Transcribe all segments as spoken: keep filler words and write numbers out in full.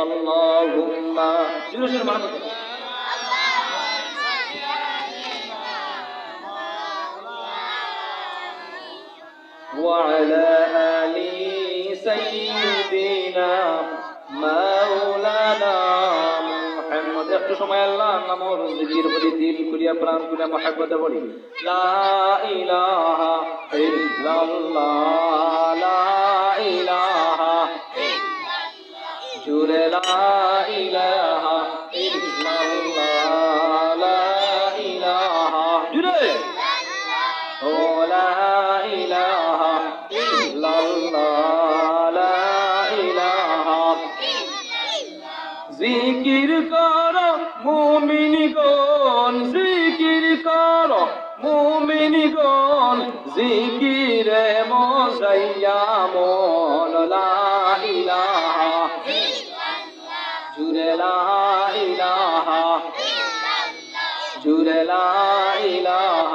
اللهم. জোরে জোরে মহব্বতে। وعلى آل سيدنا مولانا محمد. একটু সময় আল্লাহর নামর জিকির করি, দিল খুলিয়া, প্রাণ খুলিয়া, মহব্বতে পড়ি। لا إله إلا الله، لا إله. জোরে لا إله إلا الله، لا إله. জোরে। ও لا إله إلا الله، لا إله. জিকির করো মুমিনগণ, জিকির করো মুমিনগণ, জিকিরে মজাইয়া মন। لا إله. জোরে لا إله. জোরে لا إله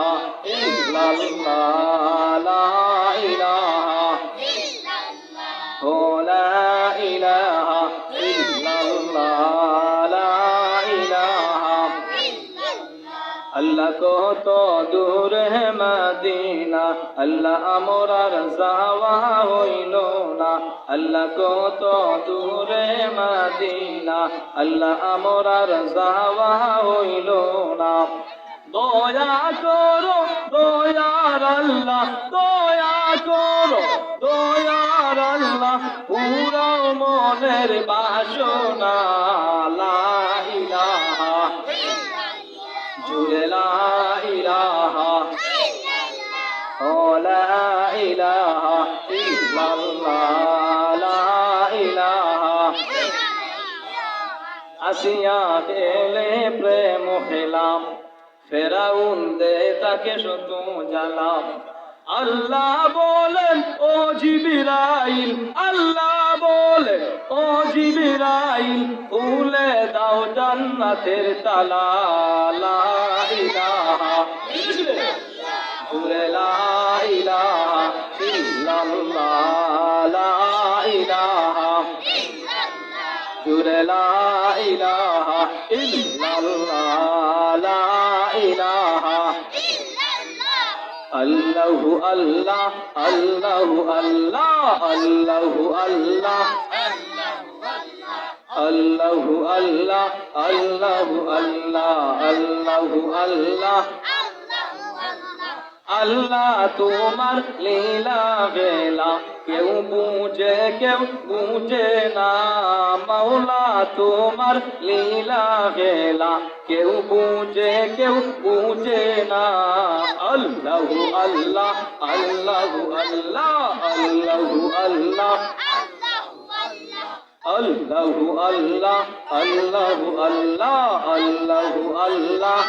إلا الله، لا إله. ও لا إله إلا الله، لا إله. আল্লাহ কত দূরে মদিনা, আল্লাহ আমরার যাওয়া হইল না। আল্লাহ কত দূরে মদিনা, আল্লাহ আমরার যাওয়া হইল না। দয়া করো দয়ার আল্লাহ, দয়া করো দয়ার আল্লাহ, পুরাও মনের বাসনা। لا إله. জোরে لا إله. ও لا إله إلا الله، لا إله. আসিয়া গেলে প্রেম খেলাম, ফেরাউন দে তাকে শত জ্বালাম। আল্লাহ বলেন, ও জিবরাইল, আল্লাহ বলেন, ও জিবরাইল, খুলে দাও জান্নাতের তালা। لا إله. জোরে لا إله إلا الله، لا إله. জোরে لا إله إلا الله، لا إله. আল্লাহু আল্লাহ, আল্লাহু আল্লাহ, আল্লাহু আল্লাহ. আল্লাহু আল্লাহ, আল্লাহু আল্লাহ, আল্লাহু আল্লাহ. আল্লাহ তোমার লীলা খেলা, কেউ বুঝে কেউ বুঝে না। মাওলা তোমার লীলা খেলা, কেউ বুঝে কেউ বুঝে না। আল্লাহু আল্লাহ, আল্লাহু আল্লাহ, আল্লাহু আল্লাহ. আল্লাহু আল্লাহ, আল্লাহু আল্লাহ, আল্লাহু আল্লাহ.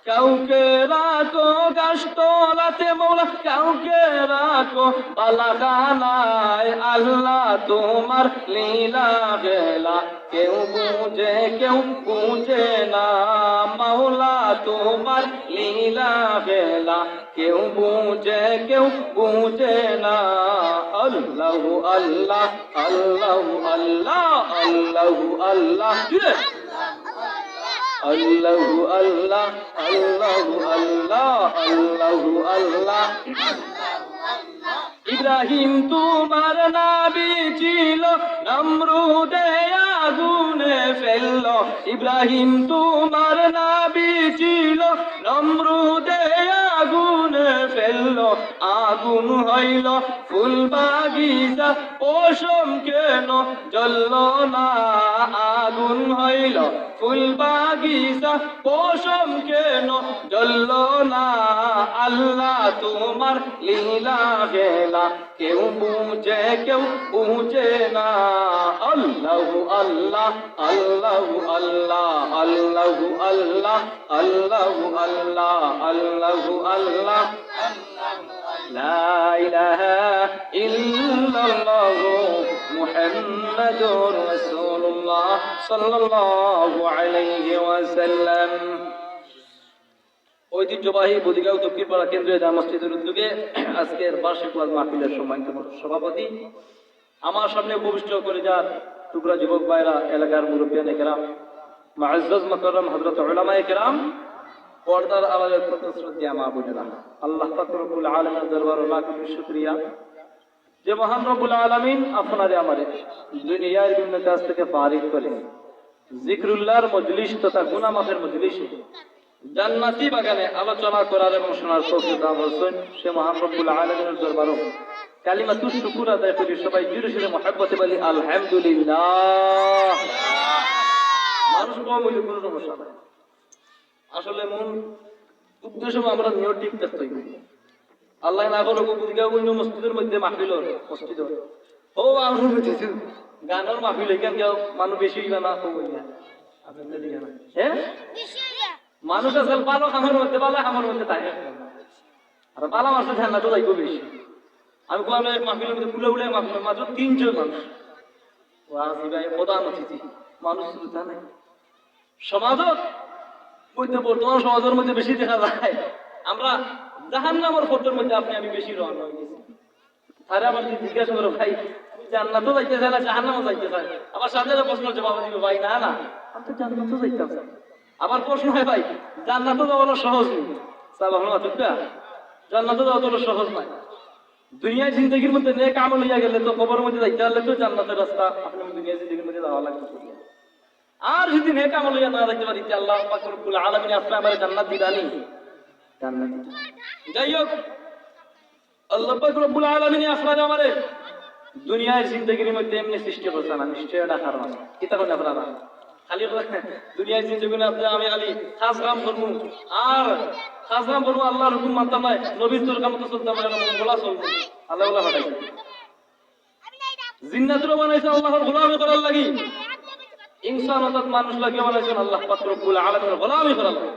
কাউকে রাখো গাছতলাতে মৌলা, কাউকে রাখো বালাখানায়। আল্লাহ তোমার লীলা খেলা, কেউ বুঝে কেউ বুঝে না। মাওলা তোমার লীলা খেলা, কেউ বুঝে কেউ বুঝে না। আল্লাহু আল্লাহ, আল্লাহু আল্লাহ, আল্লাহু আল্লাহ. আল্লাহু আল্লাহ, আল্লাহু আল্লাহ, আল্লাহু আল্লাহ. ইব্রাহিম তোমার নবী ছিল, নমরুদে আগুনে ফেলল। ইব্রাহিম তোমার নবী ছিল, নমরুদে আগুনে ফেলল। আগুন হইল ফুল বাগিচা, পশম কেন জ্বলল না? আগুন হইল ফুল বাগিচা, পশম কেন জ্বলল না? আল্লাহ তোমার লীলা খেলা, কেউ বুঝে কেউ বুঝে না। আল্লাহু আল্লাহ, আল্লাহু আল্লাহ, আল্লাহু আল্লাহ, আল্লাহু আল্লাহ, আল্লাহু আল্লাহ. لا إله إلا الله محمد رسول الله صلى الله عليه وسلم. ঐতিহ্যবাহী বুদিগাঁও তকবীরপাড়া কেন্দ্রীয় জামে মসজিদের উদ্যোগে আজকের বার্ষিক ওয়াজ মাহফিলের সম্মানিত সভাপতি আমার সামনে উপবিষ্ট কলিজার টুকরা যুবক ভাইরা, এলাকার মুরব্বিয়ানে কেরাম, মুআজ্জাজ মুকাররম হযরত উলামায়ে কেরাম, পর্দার আড়ালের অত্যন্ত শ্রদ্ধেয় মা বোনেরা, আল্লাহ পাক রব্বুল আলামিনের দরবারে লাখ কোটি শুকরিয়া যে মহান রব্বুল আলামিন আপনারে আমারে দুনিয়ার বিভিন্ন কাজ থেকে ফারিগ করে জিকরুল্লাহর মজলিস তথা গুনাহ মাফের মজলিসে জান্নাতি বাগানে আলোচনা করার এবং শোনার তৌফিক দান করছেন। সে মহান রব্বুল আলামিনের দরবারও কালিমাতুশ শুকুর আদায় করি। সবাই জোরে সোরে মহব্বতে বলি, আলহামদুলিল্লাহ। মানুষ কম হইলে কোনো সমস্যা নাই। আসলে মূল উদ্দেশ্য আমরা নিয়ত ঠিক থাকতে হইবে। আল্লাহ না করুক, বুঝিয়া অন্য মসজিদের মধ্যে মাহফিল হয়, মসজিদ হয়। ও, আমরা বুঝেছি, গানের মাহফিল, এখানে কেউ মানুষ বেশি হইবে না, কম হইবে না। আপনাদের দিকে না। হ্যাঁ? মানুষ আছে ভালো কামের মধ্যে, ভালো কামের মধ্যে থাকে। আর ভালো মানুষ জান্নাতে যাইব বেশি। আমি কোন এক মাহফিলের মধ্যে, কুলে উলে মাহফিল, মাত্র তিনজন মানুষ। ও, আসি ভাই, প্রধান অতিথি, মানুষ শুধু তা নাই। সমাজত, ওই তো বর্তমান সমাজের মধ্যে বেশি দেখা যায়, আমরা জাহান্নামের পথের মধ্যে আপনি আমি বেশি রওনা হয়ে গেছি। তারে আবার যদি জিজ্ঞাসা করো, "ভাই, তুমি জান্নাতও যাইতে চায় না, জাহান্নামও যাইতে চায়?" আবার সাথে সাথে প্রশ্ন জবাব দিবে, "ভাই, না, না, আমি তো জান্নাতও যাইতাম চাই।" আবার প্রশ্ন হয়, "ভাই, জান্নাতও যাওয়া হলো সহজ নেই?" সালাম আলাইকুম। জান্নাতও যাওয়া তো হলো সহজ নয়। দুনিয়ার জিন্দগির মধ্যে নেক আমল হইয়া গেলে তো কবরের মধ্যে যাইতে হলে তো জান্নাতের রাস্তা আপনি দুনিয়ার জিন্দগির মধ্যে যাওয়া লাগবে। আর যদি নেক আমল হইয়া না যাইতে পারি, তে আল্লাহ পাক রব্বুল আলামিন আপনি আমারে জান্নাত দিবানি? জান্নাত দিবা। যাই হোক, আল্লাহ পাক রব্বুল আলামিন আপনারে আমারে দুনিয়ার জিন্দগির মধ্যে এমনি সৃষ্টি করছে না, নিশ্চয় একটা কারণ আছে। কিতা কইন আপনারা? খালি দুনিয়ার জিন্দগির মধ্যে আমি খালি কাজ কাম করমু, আর কাজ কাম করমু, আল্লাহর হুকুম মানতাম না, নবীর তরিকা মতো চলতাম না, বলা চলবো, আল্লাহ বলা ফাটাইছে। জিন্নাতরে বানাইছে আল্লাহর গোলামি করার লাগি, ইনসান অর্থাৎ মানুষ লাগিয়া বানাইছেন আল্লাহ পাক রব্বুল আলামিনের গোলামি করার লাগি।